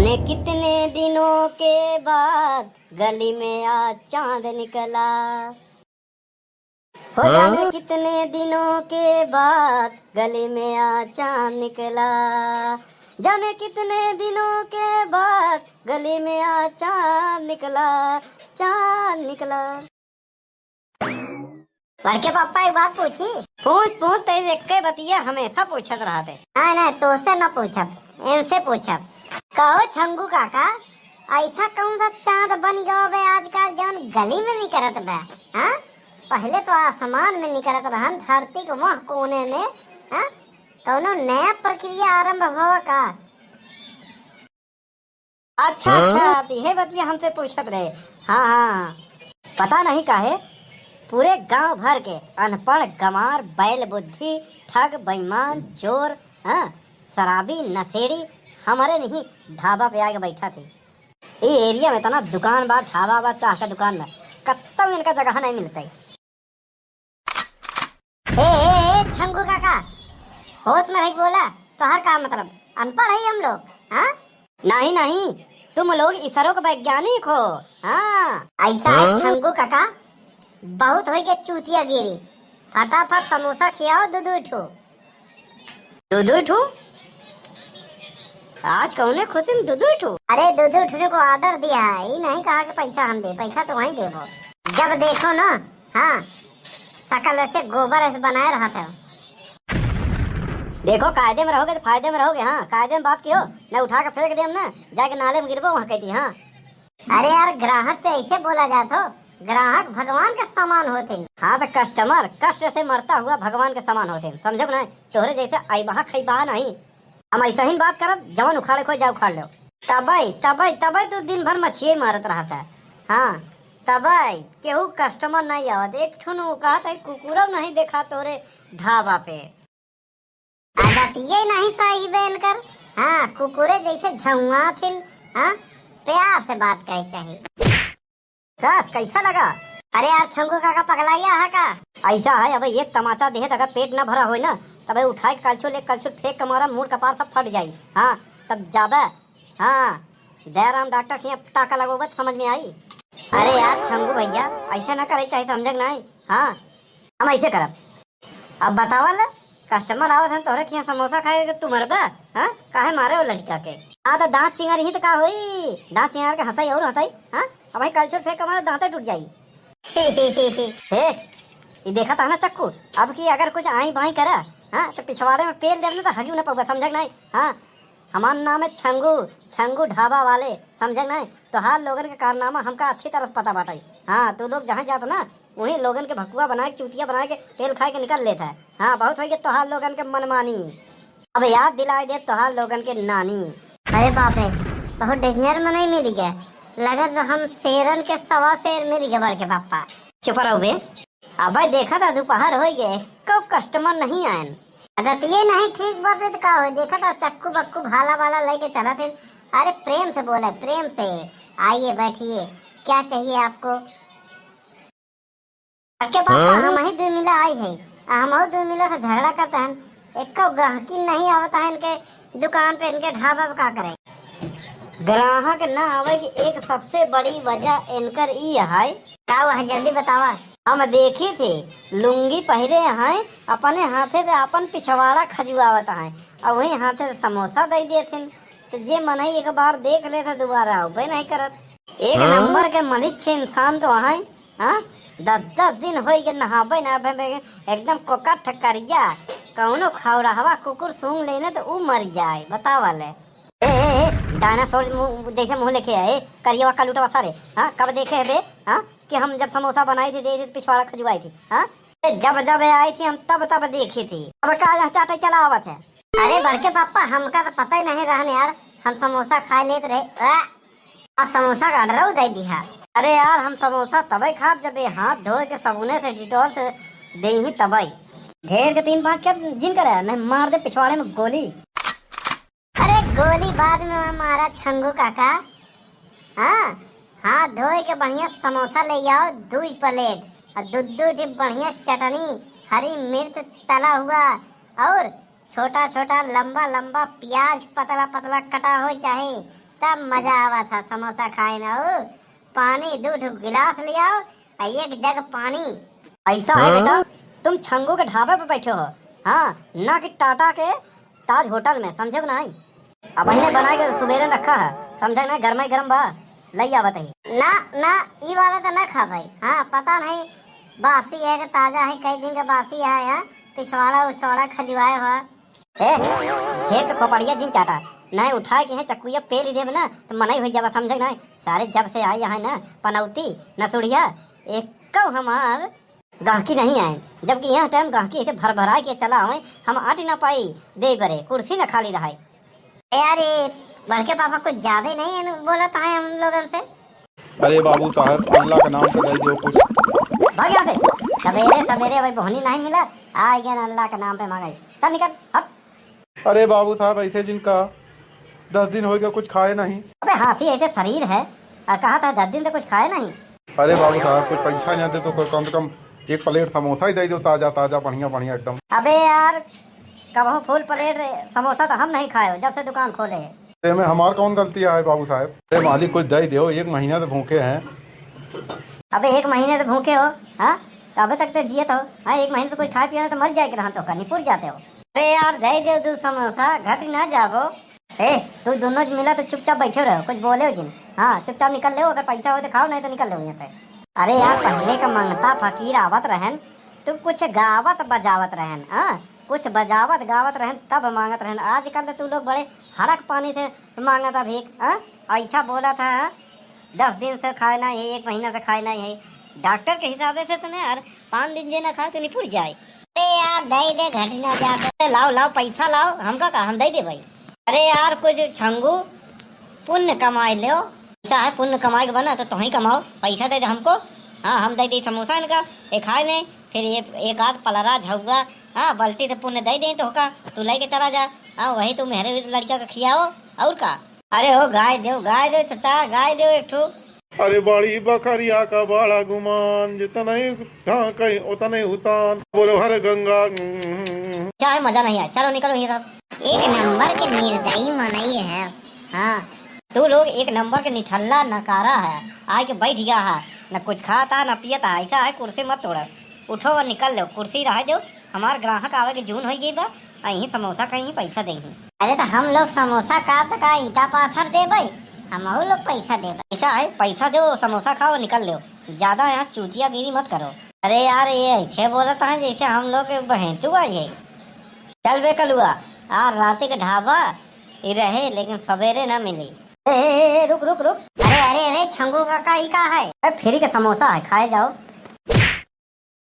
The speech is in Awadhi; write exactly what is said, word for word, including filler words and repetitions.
कितने दिनों के बाद गली में आज चांद निकला। हो जाने कितने दिनों के बाद गली में आज चांद निकला। जाने कितने दिनों के बाद गली में आज चांद निकला, चांद निकला। बड़के पापा, एक बात पूछी? पूछ, पूछ, तेरे एक्के बतिया हमेशा पूछत रहते। नहीं, नहीं, तोसे न पूछब, इनसे पूछब। कहो छंगू काका, ऐसा कौन सा चांद बन गयो बे आजकल, जौन गली में निकरत बे? हाँ, पहले तो आसमान में निकरत रहन, धरती के वह कोने में। हाँ, कौनो नया प्रक्रिया आरंभ भवा का? अच्छा, हाँ? अच्छा, तो यह बतिया हमसे पूछत रहे। हाँ, हाँ, पता नहीं काहे पूरे गांव भर के अनपढ़, गंवार, बैल बुद्धि, ठग, बेईमान, चोर, हाँ, शराबी, नशेड़ी हमरे नहीं ढाबा पे आके बैठा थे। ये एरिया में इतना दुकान बा, ढाबा बा, चाह का दुकान बा, कत्तौ इनका जगह नहीं मिलता है। ए, ए, ए, छंगू काका, होश में रह के बोला, तोहर का मतलब? अनपढ़ है हम लोग, हाँ? नहीं, नहीं, तुम लोग इसरो के वैज्ञानिक हो, हाँ। ऐसा है हाँ? छंगू काका, बहुत हो गया चूतियागिरी, फटाफट समोसा खियाओ दो दो ठो। दो दो ठो? आज कौने खुशी में दो दो ठो? अरे, दो दो ठो को ऑर्डर दिया है, ये नहीं कहा कि पैसा हम दे, पैसा तो वहीं देबो। जब देखो ना, हाँ, शकल ऐसे गोबर ऐसे बनाए रहत है। देखो, कायदे में रहोगे तो फायदे में रहोगे, हाँ, कायदे में बात कियो, न उठा के फेंक देम ना, जाके नाले में गिरबो वहाँ कहती, हाँ। अरे यार, ग्राहक से ऐसे बोला जात हो, ग्राहक भगवान के समान होते हैं। हाँ, तो कस्टमर कष्ट से मरता हुआ भगवान के समान होते हैं, समझो ना? तोहरे जैसे अइबहा खइबहा नहीं, हम ऐसा ही बात करब, जवन उखाड़े को जा उखाड़ लो। तबई, तबई, तबई तू दिन भर मछिए मारत रहता है। हाँ, तबई केहू कस्टमर नहीं आवत, एक ठुन उ कहत है कुकुरव नहीं देखा तोरे ढाबा पे। आदतिये नहीं सही बे इनकर। हाँ, कुकुरे जैसे झउआथिन। हाँ, प्यार से बात करे चाहिए। सास, कैसा लगा? अरे यार, छंगू काका पगला गया है का? ऐसा है, अब एक तमाचा देहे, अगर पेट ना भरा होए ना, तब उठाए के कलछुल, एक कलछुल फेंक के मारा, मूड़ कपार सब फट जाई। हाँ, तब जाबे। हाँ, दयाराम डॉक्टर के यहाँ टाका लगोबे तो समझ में आई। अरे यार छंगू भैया, ऐसे ना करे चाहे, समझे के नहीं? हाँ, हम ऐसे करब। अब बतावा ले, कस्टमर आवत हैं तोहरे खियाँ समोसा खाए के, तू मरबा? हाँ, काहे मारे हो लड़का के? हाँ, तो दाँत चिंगारी ही तो का होई? दाँत चिंगार के हंसाई और हंसाई, हाँ? अब भाई कलछुल फेंक के मारे, दाँते टूट जाई। हे, ये देखा था ना चक्कू, अब की अगर कुछ आई बाई करा, हाँ, तो पिछवाड़े में पेल देब ना तो हगी ना पउबा, समझे के नहीं? हाँ, हमार नाम है छंगू, छंगू ढाबा वाले, समझे के नहीं? तोहार लोगन के कारनामा हमका अच्छी तरह से पता बाटे। हाँ, तू लोग जहाँ जात ना, वहीं लोगन के भकुआ बनाए के, चूतिया बनाए के, पेल खाए के निकल लेत है। हाँ, बहुत होइ गए तोहार लोगन के मनमानी। अब याद दिलाए दे तोहार लोगन के नानी। अरे बाप रे, बहुत डेंजर मनई मिल गया। लगत बा हम शेरन के सवा शेर मिल गए बड़के पापा। चुप रहो बे। अबे देखा था, दोपहर होइ गए, कउ कस्टमर नहीं आयन। अगर तो ये नहीं ठीक बात है तो का हो? देखा था चक्कू बक्कू भाला वाला लेके चला थे। अरे प्रेम से बोले, प्रेम से। आइए बैठिए, क्या चाहिए आपको? अरे पापा, हाँ? हम ही दो मिला आई है, आ हम दो मिला से झगड़ा करते हैं। एको गाहकी नहीं आवता है इनके दुकान पे, इनके ढाबा पे का करे? ग्राहक ना आवे की एक सबसे बड़ी वजह इनकर ई है। का वह जल्दी बतावा। हम देखी थे, लुंगी पहिरे हैं, अपने हाथे से अपन पिछवाड़ा खजुआवत हैं, और वही हाथे से समोसा दे देथिन। तो जे मनई एक बार देख ले तो दोबारा आवे नहीं करत। एक हाँ? नंबर के मलिच्छ इंसान तो हैं। हाँ, दस दस दिन होइ गए नहाबे ना, एकदम कोका ठकरिया, कौनो खौराहवा कुकुर सूंघ लेने तो ऊ मर जाए। बतावा ले। ए, ए, ए, डायनासोर मुंह, जैसे मुंह लेके आए, करियवा कलूटवा सारे। हाँ, कब देखे है बे? हाँ, कि हम जब समोसा बनाई थी, दे थी, पिछवाड़ा खजुआई थी। हाँ, ए, जब जब आई थी हम तब तब देखी थी। अब का यहाँ चाटे चला आवत है? अरे बड़के पापा, हमका तो पता ही नहीं रहन यार, हम समोसा खा लेत रहे। आ! आ समोसा का ऑर्डर दे दिया। अरे यार, हम समोसा तबे खाब जब ये हाथ धोए के साबुने से, डिटॉल से देही तबे। ढेर के तीन पाँच क्या जिन करे, नहीं मार दे पिछवाड़े में गोली। अरे गोली बाद में मारा छंगू काका। हाँ, हाथ धोए के बढ़िया समोसा ले आओ दुई प्लेट और दू दू ठी बढ़िया चटनी, हरी मिर्च तला हुआ और छोटा छोटा लंबा लंबा प्याज पतला पतला कटा हो चाहे तब मजा आवा था समोसा खाए में। और पानी दो ठो गिलास ले आओ और एक जग पानी। ऐसा है बेटा, तुम छंगू के ढाबे पे बैठे हो, हाँ, ना कि टाटा के ताज होटल में, समझे कि नहीं? अब अहिने बनाए के सुबेरे रखा है, समझे ना, गरमाई गरम बा, लई आवत ही। ना ना, ई वाला तो ना खा भाई। हाँ, पता नहीं बासी है कि ताजा है, कई दिन का बासी है। हाँ, पिछवाड़ा उछवाड़ा खजुआए हुआ। ए, ढेर के खोपड़िया जिन चाटा, नहीं उठाए के है चक्कुइया पेल ही देब ना, तो मनई हो जावा, समझे ना। सारे जब से आए यहाँ ना पनौती, नसुड़िया, एक हमार गाहकी नहीं आए, जबकि यह टाइम गाहकी ऐसे भर भराए के चला आवे, हम आटी ना पाई दे बरे, कुर्सी ना खाली रहाए। ए यार, ये बड़के पापा कुछ ज्यादा ही नहीं है, बोलत है हम लोगन से। अरे बाबू साहब, अल्लाह के नाम पे दे दो कुछ। भाग यहाँ से, सवेरे सवेरे वही बोहनी नहीं मिला, आ गया ना अल्लाह के नाम पे मांगे। चल निकल, हट। अरे बाबू साहब, ऐसे जिनका दस दिन हो गया कुछ खाए नहीं। अबे हाथी ऐसे शरीर है और कहा था दस दिन से कुछ खाए नहीं। अरे बाबू साहब, कुछ पैसा नहीं दे तो कोई कम से कम एक प्लेट समोसा ही दे दो, ताजा ताजा, बढ़िया बढ़िया एकदम। अबे यार, कबहू फुल प्लेट समोसा तो हम नहीं खाए हो जब से दुकान खोले है। एमे हमार कौन गलती है बाबू साहब? अरे मालिक, कुछ दे दो, एक महीना से भूखे हैं। अबे एक महीने से भूखे हो, हाँ? तो अबे तक तो जियत हो, हाँ? एक महीने से कुछ खाए पिए ना तो मर जाए के रहन तो का, निपुर जाते हो। अरे यार, दे दे दो समोसा, घट ना जाबो। ए, तू दोनों मिला तो चुपचाप बैठे रहो, कुछ बोले हो जिन। हाँ, चुपचाप निकल ले, अगर पैसा हो तो खाओ, नहीं तो निकल ले यहाँ से। अरे यार, पहले का मंगता फकीर आवत रहन, तो कुछ गावत बजावत रहन, हाँ? कुछ बजावत गावत रहन, तब मांगत रहन। आजकल तो तू लोग बड़े हड़क पानी से मांगत है भीख, हाँ? ऐसा बोला था, हाँ? दस दिन से खाए नहीं है, एक महीना से खाए नहीं है। डॉक्टर के हिसाब से तो नहीं यार, पाँच दिन जे ना खाए तो निपुर जाए। अरे यार, दे दे, घटी ना जाए। अरे लाओ, लाओ, पैसा लाओ, हमका का, हम दे दे भाई। अरे यार, कुछ छंगू पुण्य कमाई लो। पैसा है पुण्य कमाई के बना, तो तुही कमाओ, पैसा दे दे हमको। हाँ, हम दे दे समोसा इनका, ये खाए नहीं, फिर ये एक आध पलरा झउआ, हाँ, बाल्टी से पुण्य दे दे तोहका, तू लेके चला जा। हाँ, वही तू मेहरे लड़का का खियाओ, और का। अरे हो, गाय देव, गाय देव चाचा, गाय देव एक ठो। अरे बड़ी बखरिया का बड़ा गुमान, जितने झांके उतने उतान। बोलो हर गंगा। चाहे मजा नहीं आए, चलो निकलो ये सब। एक नंबर के निर्दयी मनई है। हाँ। तू लोग एक नंबर के निठल्ला नकारा है, आके बैठ गया है, न कुछ खाता न पियता, ऐसा है कुर्सी मत तोड़ो, उठो और निकल लो, कुर्सी रह दो, हमार ग्राहक आवे के जून हो गई बा, अहीं समोसा खाई, पैसा देही। अरे तो हम लोग समोसा का तो का ईंटा पाथर देबै, हमहू लोग पैसा देबै। पैसा है, पैसा दो, समोसा खाओ, निकल लो। ज्यादा यहाँ चूतियागिरी मत करो। अरे यार, ये ऐसे बोलत है जैसे हम लोग के बहेतू आई है। चल बे कलुआ, आ रात के ढाबा ई रहे, लेकिन सवेरे ना मिली। ए, ए, ए, ए, रुक, रुक, रुक। अरे, अरे, अरे, छंगू काका, ई का है? अरे, फ्री के समोसा है, खाए जाओ।